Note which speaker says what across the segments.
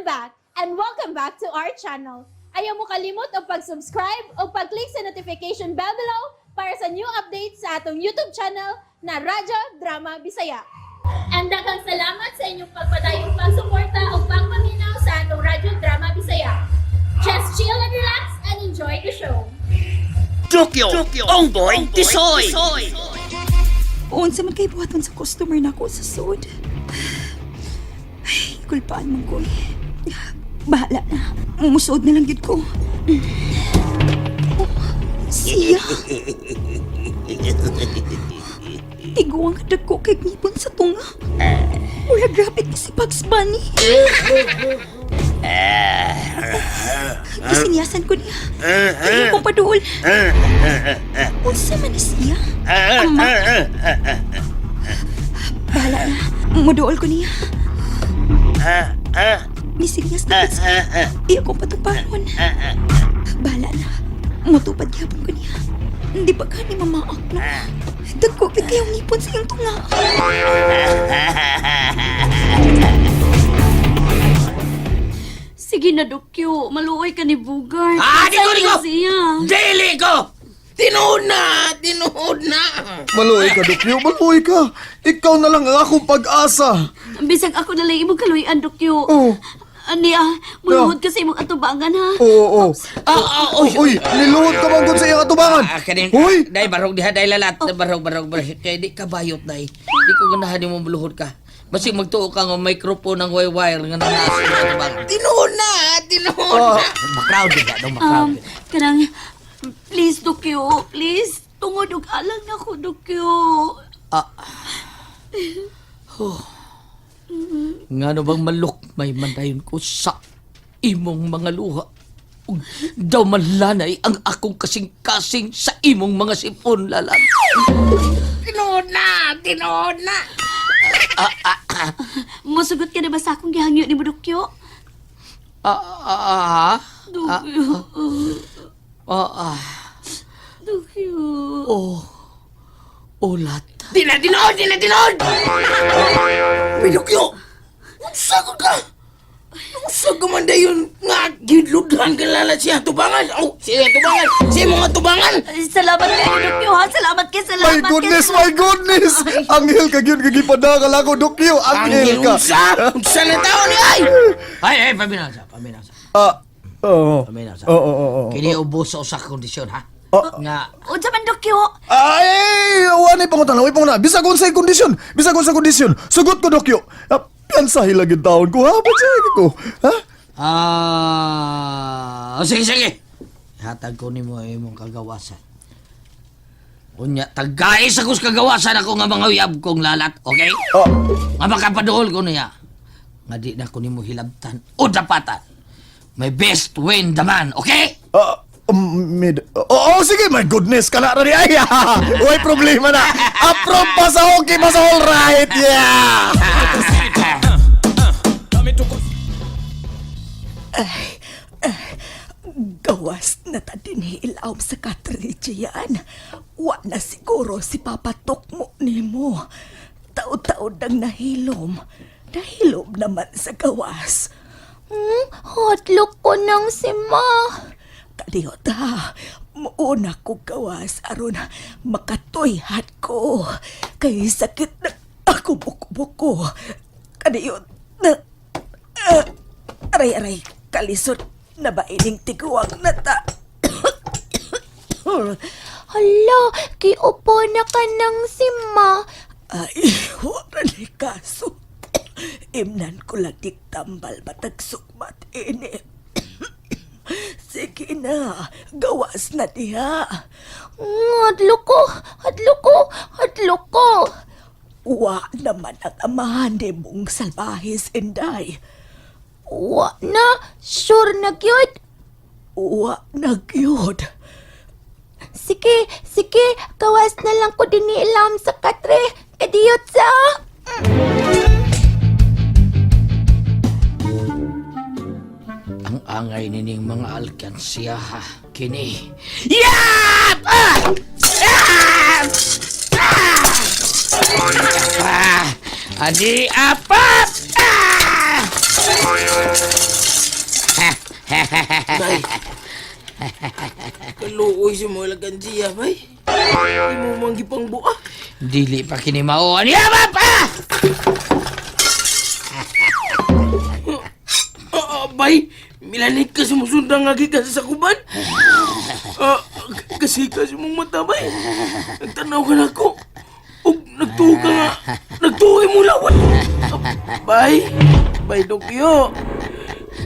Speaker 1: I'm back and welcome back to our channel. Ayaw mo kalimot og pag-subscribe o pag-click sa notification bell below para sa new updates sa atong YouTube channel na Radyo Drama Bisaya. And daghang salamat sa inyong pagpadayong pagsuporta o pagpaminaw sa atong Radyo Drama Bisaya. Just chill and relax and enjoy the show.
Speaker 2: Tokyo, Ongboy, Tisoy.
Speaker 3: Unsa man kay buhaton sa customer nako sa sud. Ay, kulpaan man ko eh. Bahala na. Musuod na lang gyud ko. Oh, siya. Tiguang ka dagko kay ngipon sa tunga. Mura grabe ka si Bugs Bunny. Gisinyasan ko niya. Ayaw kong paduol. Unsa man ni siya? Ama. Bahala na. Muduol ko niya. Misinyas na gud siya. Iya kong patuparon. Bahala na. Mutupad gyapon ko niya. Hindi pa ka ni mamaak no. Dagko gid kayong ngipon sa iyong tunga.
Speaker 4: Sige na, Dokyo. Maluoy ka ni Bugart.
Speaker 2: Ah, di ko, di ko!
Speaker 4: Saan siya?
Speaker 2: Dili ko! Tinuod na! Tinuod na!
Speaker 5: Maluoy ka, Dokyo. Maluoy ka. Ikaw na lang ang akong pag-asa.
Speaker 4: Bisag ako na lang imong kaluoyan, Dokyo.
Speaker 5: Oo.
Speaker 4: Ani ah, muluhod ka sa imong atubangan ha.
Speaker 5: Oo, oo.
Speaker 2: Ah, ah, oy!
Speaker 5: Uy, niluhod ka man gud sa iyang atubangan.
Speaker 2: Ah, kanin,
Speaker 5: Uy!
Speaker 2: Day, barog diha, day lalat. Barog, barog, barog. Kaya di ka bayot, day. Di ko ganahan mo muluhod ka. Basig magtuo ka nga microphone ng wire nga nanaas sa atubangan. Tinuod na! Tinuod na! Makrowd ba? Dong makrowd.
Speaker 4: Kanang, please, Dokyo, please. Tungod og alang nako, Dokyo.
Speaker 2: Ah. Ngano bang malukmay man dayon ko sa imong mga luha. Ug daw malanay ang akong kasing-kasing sa imong mga sipon, lalan. Tinuod na! Tinuod na!
Speaker 4: Musugot ka na ba sa akong gihangyo ni mo, Dokyo?
Speaker 2: Ah, ah, ah,
Speaker 4: Dokyo,
Speaker 2: ah, ah,
Speaker 4: Dokyo.
Speaker 2: oh, ulat. Di na tinuod! Di na tinuod! Pinokyo! Unsa ko ka? Unsa ka man dayon nga gidludhan ka lala siya tubangan? Oh, siya tubangan! Siya mga tubangan!
Speaker 4: Ay, salamat kayo, Dokyo, ha? Salamat kay, salamat
Speaker 5: My goodness, my goodness! Anghel ka gyud gipadakal ako, Dokyo. Anghel ka.
Speaker 2: Unsa? Unsa na tao ni ay? Ay, ay, paminasa, paminasa.
Speaker 5: Ah, oo.
Speaker 2: Paminasa.
Speaker 5: Oo, oo, oo.
Speaker 2: Kini ubos sa usa ka kondisyon, ha?
Speaker 5: Ah.
Speaker 2: Nga,
Speaker 4: Unsa man, Dokyo?
Speaker 5: Ay, wala pangutana, way pangutana. Bisag unsay kondisyon, bisag unsay kondisyon. Sugot ko, Dokyo. Ah, piyansahi lang yung taon ko, ha? Piyansahi ko, ha?
Speaker 2: ah, sige, sige. Hatag ko nimo ang imong kagawasan. Unya, tagay sa kus kagawasan ako nga mga uyab kong lalat, okay?
Speaker 5: Ah,
Speaker 2: Nga makapaduol ko niya. Nga di na ko nimo hilabtan o dapatan. My best win the man, okay?
Speaker 5: ah, mid. Oo, oh, sige, my goodness, kana ra ni ay. Way problema na. Approve pa sa okay pa sa all right. Yeah.
Speaker 3: Gawas na ta dinhi ilawom sa katrichiyan. Wa na siguro si Papa Tukmo nimo. Taod-taod ang nahilom. Nahilom naman sa gawas.
Speaker 1: Hotlok ko nang si Ma.
Speaker 3: Kadiyot ha, muuna ko gawas aron makatuyhat ko. Kay sakit na ako buko-buko. Kadiyot na... Ah, aray, aray, kalisod na ba ining tiguang na ta?
Speaker 1: Hala, kiupo na ka nang si Ma.
Speaker 3: Ay, wala ni kaso. Imnan ko lang tambal batag sukmat ini. Sige na, gawas na diha.
Speaker 1: Hadlo ko, hadlo ko, hadlo ko.
Speaker 3: Wa naman ang amahan ni mong salbahis, Inday.
Speaker 1: Wa na, sure na gyud.
Speaker 3: Wa na gyud.
Speaker 1: Sige, sige, gawas na lang ko din ilam sa katre. Kadiyot sa.
Speaker 2: Ang angay nining mga alkansiya ha. Kini. Yap! Ah! Ah! Ah! Ani apa? Ani apa? Ah!
Speaker 6: Bay. Kaluoy si mo lagansiya, bay. Imo man gipang buak.
Speaker 2: Dili pa kini mao. Ano yan, pa?
Speaker 6: Ah, bay, milanit ka sumusundang nga gikan sa sakuban. Ah, kasi kasi mong mata, bay. Nagtanaw ka na ako. Ug nagtuo ka nga. Nagtuo mo lawan. Ah, bay, bay Dokyo.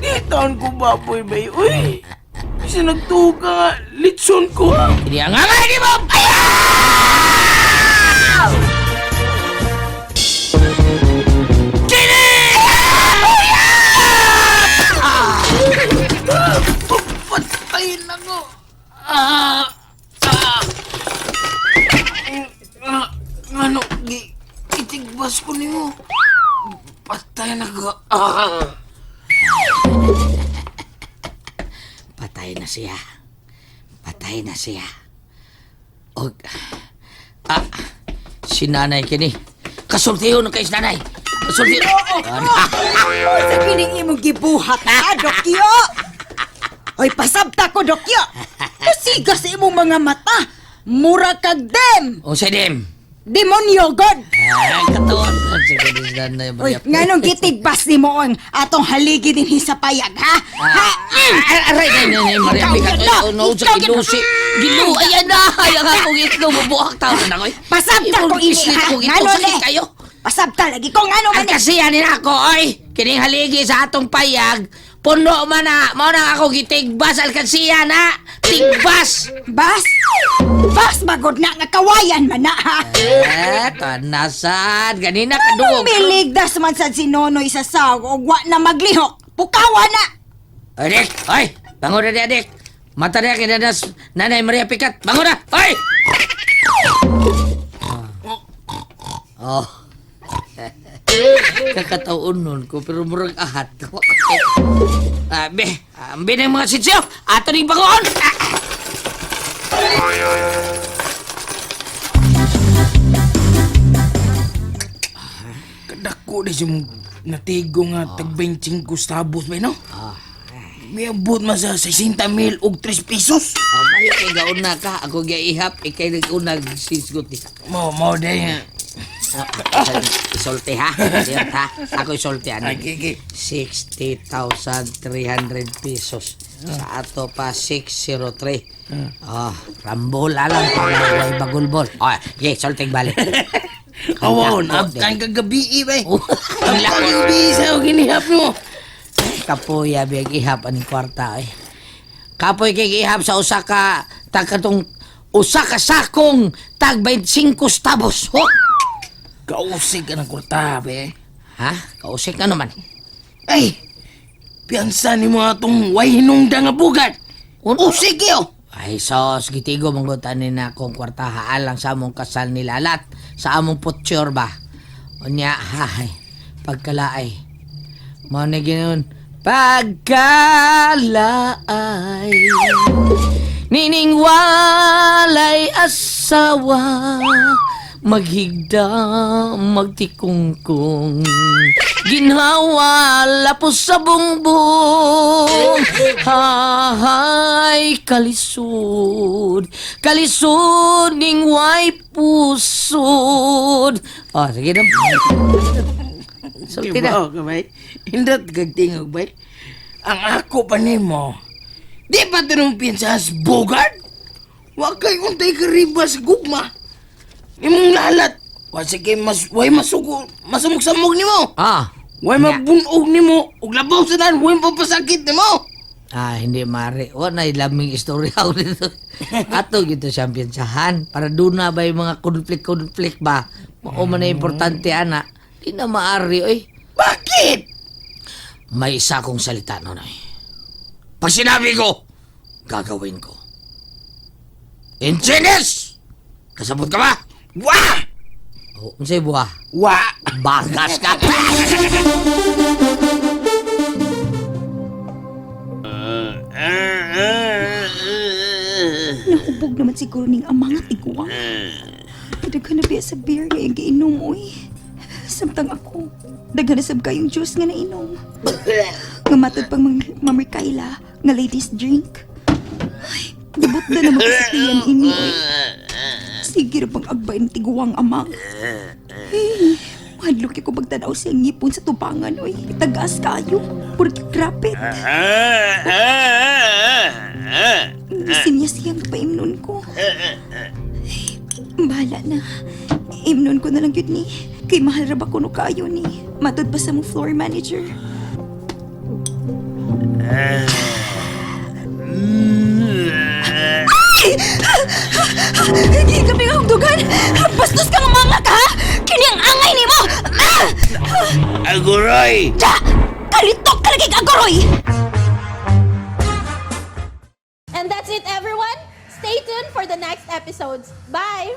Speaker 6: Di taon ko baboy, bay. Uy, kasi nagtuo ka nga. Litson ko, ha.
Speaker 2: Kini ang angay ni mo! Ayaw! Kini!
Speaker 6: Patay na ko. Ah, ah. Ah, ano, gi, itigbas ko nimo. Patay na ko. Ah.
Speaker 2: Patay na siya. Patay na siya. Og, si nanay kini. Kasultiho na kay si nanay. Kasultiho.
Speaker 3: Sa kining imong gibuhat ha, Dokyo! Hoy, pasabta ko, Dokyo! Pasiga sa imong mga mata! Mura kag dem!
Speaker 2: O sa dem.
Speaker 3: Demonyo, God!
Speaker 2: Ay, katuon. Sige, si nanay.
Speaker 3: Uy, nganong gitigbas ni mo ang atong haligi din sa payag, ha? Ha?
Speaker 2: Ah, aray, nay, nay, nay, Maria
Speaker 3: Ikaw
Speaker 2: Picat.
Speaker 3: yun na!
Speaker 2: Ay, oh, no, sa
Speaker 3: Ikaw yun na!
Speaker 2: gilusi. Gilu, ayan na. Ay, ang akong itlog. Mabuhak tao na ako.
Speaker 3: Pasabta ko ini,
Speaker 2: Islit
Speaker 3: ha?
Speaker 2: kong itlog.
Speaker 3: Ngano
Speaker 2: Sakit
Speaker 3: ni?
Speaker 2: kayo.
Speaker 3: Pasabta lagi ko, ngano man
Speaker 2: Ang
Speaker 3: eh?
Speaker 2: kasiyan nila ako, oy! Kining haligi sa atong payag, puno man na, mao na ako gitigbas alkansiya na! Tigbas!
Speaker 3: Bas! Bas, magod na nga kawayan man na, ha?
Speaker 2: Eh, tanasan, ganina kaduog.
Speaker 3: Miligdas man sad si Nonoy sa saw og wa na maglihok. Pukawa na!
Speaker 2: Adik, oy! Bangon na di, adik! Mata na kinanas Nanay Maria Picat. Bangon na! Oy! Oh. Kakataon nun ko, pero murag ahat. Ah, be, ambi na yung mga sityo. Ato ning bangon! Ah!
Speaker 6: Kadako di siya mong natigo nga tag 25 sabos, bay, no? May abot man sa 60 mil og 3 pesos.
Speaker 2: Oh, mayo kay gauna ka. Ako giihap, ikay nag-unag sisgot ni.
Speaker 6: Mo, mo, day.
Speaker 2: Ah, Isulti ha. Siyot ha. Ako isulti ano.
Speaker 6: Ay, okay.
Speaker 2: 60,300 pesos. Sa ato pa 603. Oh, rambola lang para way bagulbol. Oh, okay, sulting balik.
Speaker 6: Awon, abtan kagabi, eh, bay.
Speaker 2: Oh, ang
Speaker 6: Ang
Speaker 2: laki.
Speaker 6: kagabi sa ginihap mo.
Speaker 2: Kapoy abi ang ihap aning kwarta eh. Kapoy kay ihap sa usa ka tag katong usa ka sakong tag 25 stabos. Ho.
Speaker 6: Kausig ka ng kwarta, be.
Speaker 2: Ha? Kausik na naman.
Speaker 6: Ay, piyansa ni mga itong way hinungda nga bugat. Usig yo.
Speaker 2: Ay, sos, gitigo mong gutanin na akong kwarta haalang sa among kasal ni Lalat, sa among putyor ba. Unya, hay, pagkalaay. Mao na ginoon, pagkalaay, nining walay asawa, maghigda, magtikungkong, ginhawa, lapos sa bungbong, hahay, kalisod, kalisod ning way pusod. Oh, sige na. Sulti na.
Speaker 6: Kibaw ka, bay. Hindot kag tingog, bay. Ang ako pa nimo. Di pa tinong piyansa sa bugad? Wa kay untay kariba sa gugma. Imong lalat. Wa sige mas way masugo, masamog-samog nimo.
Speaker 2: Ah,
Speaker 6: Way mabunog nimo ug labaw sa nan, way mapasakit nimo.
Speaker 2: Ah, hindi mare. Wala na laming istorya ako dito. Ato gito siyang piyansahan. Para doon na ba yung mga konflik-konflik ba? Mao man na importante, ana. Di na maari, oy.
Speaker 6: Bakit?
Speaker 2: May isa akong salita, Nonoy. Pag sinabi ko, gagawin ko. Inchinis! Kasabot ka ba?
Speaker 6: Wa!
Speaker 2: Oh, unsay buha?
Speaker 6: Wa!
Speaker 2: Bagas ka!
Speaker 3: Nahubog naman siguro ning amang at iguang. Padaghan na biya sa beer nga iyang giinom, uy.
Speaker 7: Samtang ako, daghan na sab kayong juice nga nainom. Nga matod pang mamrikayla nga ladies drink. Ay, gibot na naman kasakiyan ini. Oy. Sige ra bang agbay ng tiguang ama. Hey, mahadlok ko pagtanaw siyang ngipon sa tubangan, oy. Tagas kayo. Puro krapit. Bisin niya siyang paimnon ko. Bahala na. Imnon ko na lang yun ni. Kay mahal ra ba kuno kayo ni. Matod pa sa mong floor manager. Ay! Hindi kami nga hugdugan! Bastos ka nga mga ka! Ha? Kini ang angay nimo! Ah!
Speaker 6: Aguroy!
Speaker 7: Ja! Kalitok ka lagi agoroy!
Speaker 1: And that's it, everyone. Stay tuned for the next episodes. Bye!